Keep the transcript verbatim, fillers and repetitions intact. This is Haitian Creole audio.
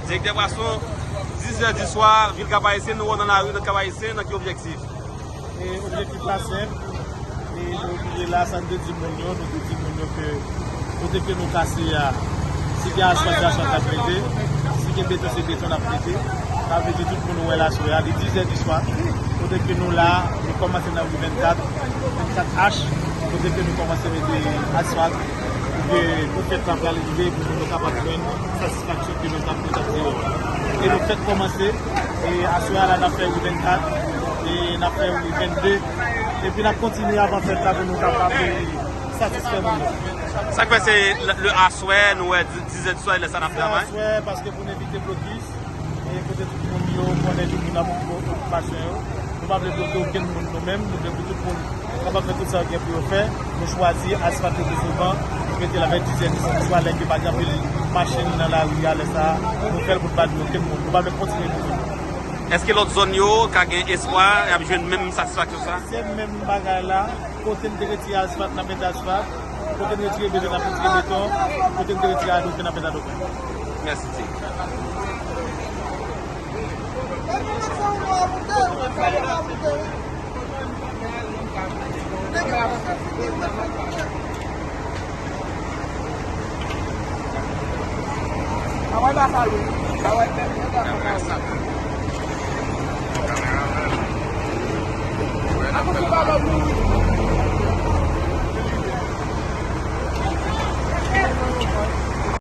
Direktè Pwason, dis zè di swa, vil Kap Ayisyen, nou wè w nan lari, nan Kap Ayisyen, nan ki objektif? E objektif la senp. E nou rive la, sa n te di moun yo, nou te di moun yo ke kote ke nou kase a, si gen asfalt, se asfalt n ap mete, si gen beton, se beton n ap mete. Sa vle di tout moun wè l aswè a, li dis zè di swa. Kote ke nou la, nou kòmanse nan ri vennkat, vennkat H, kote ke nou kòmanse mete asfalt, pou ke pou fèt la pral rive, pou moun yo kapab jwenn satisfaksyon ke nou t ap, nou t ap di yo. E nou fèk kòmanse, e aswè a la, n ap fè ri vennkat, e n ap fè ri vennde, epi n ap kontinye avan fèt la pou nou kapab, e, satisfè moun yo. Sa k fè se le, le aswè, nou wè di-, dis zè di swa, e lè sa n ap travay? Aswè, paske pou n evite blokis, e kote tout moun yo konnen tout moun ap okipasyon yo. Nou pa vle bloke okenn moun nou menm, nou vle pou tout moun kapab fè tout sa yo gen pou yo fè. Nou chwazi asfalt yo pi souvan, nou mete l avèk dis zè di swa, lè ke pa gen anpil machin nan lari a, lè sa a, nou fè l pou n pa di okenn moun. Nou pa vle kontinye pou moun. Èske lòt zòn yo ka gen espwa y ap jwenn menm satisfaksyon sa? Se menm bagay la, kote n te retire asfalt, n ap mete asfalt, kote n retire beton, n ap retire beton, kote n te retire adoken, n ap mete adoken. Mèsi, Ti.